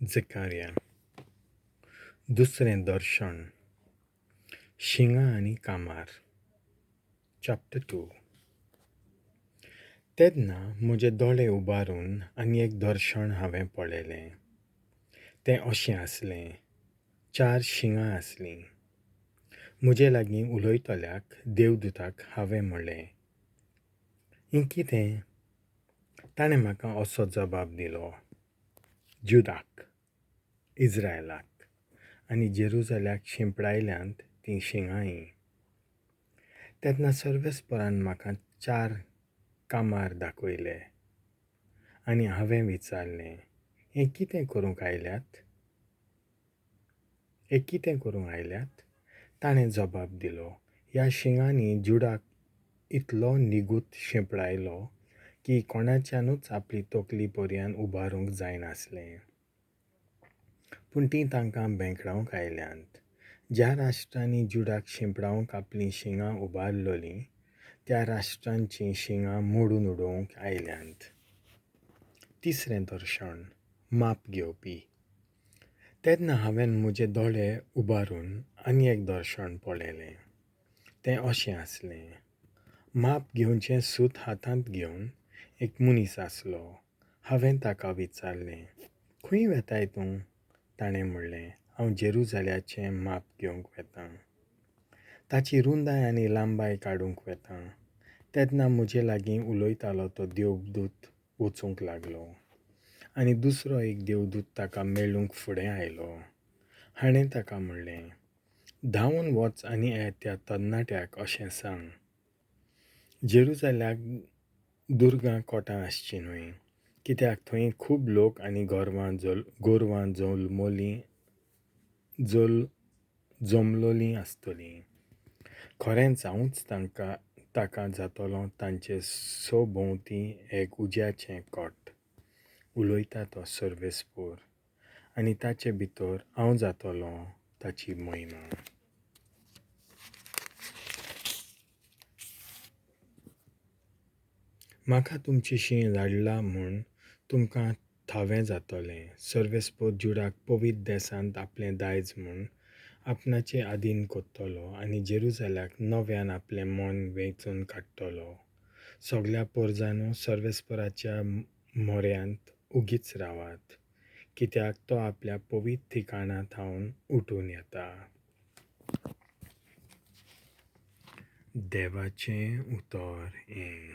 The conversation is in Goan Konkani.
जकार्या. दुसरें दर्शन, शिंगां आनी कामार. चॅप्टर 2. तेन्ना म्हजे दोळे उबारून आनी एक दर्शन हांवें पळयलें. तें अशें आसलें, 4 शिंगां आसलीं. म्हजे लागीं उलयतल्याक देवदूताक हांवें म्हणलें, हें कितें? ताणें म्हाका असो जबाब दिलो, जुदाक, इज्रायलाक आनी जेरुजाल्याक शिंपडायल्यांत तीं शिंगां. तेन्ना सर्वेस्परान म्हाका 4 कामार दाखयले आनी हांवें विचारलें, हें कितें करूंक आयल्यात? हें कितें करूंक आयल्यात? ताणें जबाब दिलो, ह्या शिंगांनी जुडाक इतलो निगूत शिंपडायलो की कोणाच्यानूच आपली तकली पर्यान उबारूंक जायनासलें. पूण तीं तांकां बेंकडावंक आयल्यांत. ज्या राष्ट्रांनी जुडाक शिंपडावंक आपलीं शिंगां उबारलोलीं त्या राष्ट्रांचीं शिंगां मोडून उडोवंक आयल्यांत. तिसरें दर्शन, माप घेवपी. तेन्ना हांवें म्हजे दोळे उबारून आनी एक दर्शन पळयलें. तें अशें आसलें, माप घेवचें सूत हातांत घेवन एक मनीस आसलो. हांवें ताका विचारलें, खंय वेताय तूं? ताणें म्हणलें, हांव जेरुजाल्याचें माप घेवंक वेतां, ताची रुंदाय आनी लांबाय काडूंक वेतां. तेन्ना म्हजे लागीं उलयतालो तो देवदूत वचूंक लागलो आनी दुसरो एक देवदूत ताका मेळूंक फुडें आयलो. हाणें ताका म्हणलें, धांवून वच आनी त्या तरणाट्याक अशें सांग, जेरुजाल्याक दुर्गां कोटां आसचीं न्हय, कित्याक थंय खूब लोक आनी गोरवां जमलोलीं आसतलीं. खरेंच हांवूच ताका जातलो तांचे सभोंवती एक उज्याचें कोट, उलयता तो सर्वेस्पोर, आनी ताचे भितर हांव जातलो ताची महिमा. म्हाका तुमचेशी धाडला म्हूण तुमकां थावें जातलें. सर्वेस्पोर जुडाक पवित्र देसांत आपलें दायज म्हूण आपणाचे आदीन करतलो आनी जेरुजाल्याक नव्यान आपलें मन वेंचून काडटलो. सगल्या पोरजांनो सर्वेस्पराच्या म्हऱ्यांत उगीच रावात, कित्याक तो आपल्या पवित्र ठिकाणा थावन उठून येता. देवाचें उतर हें.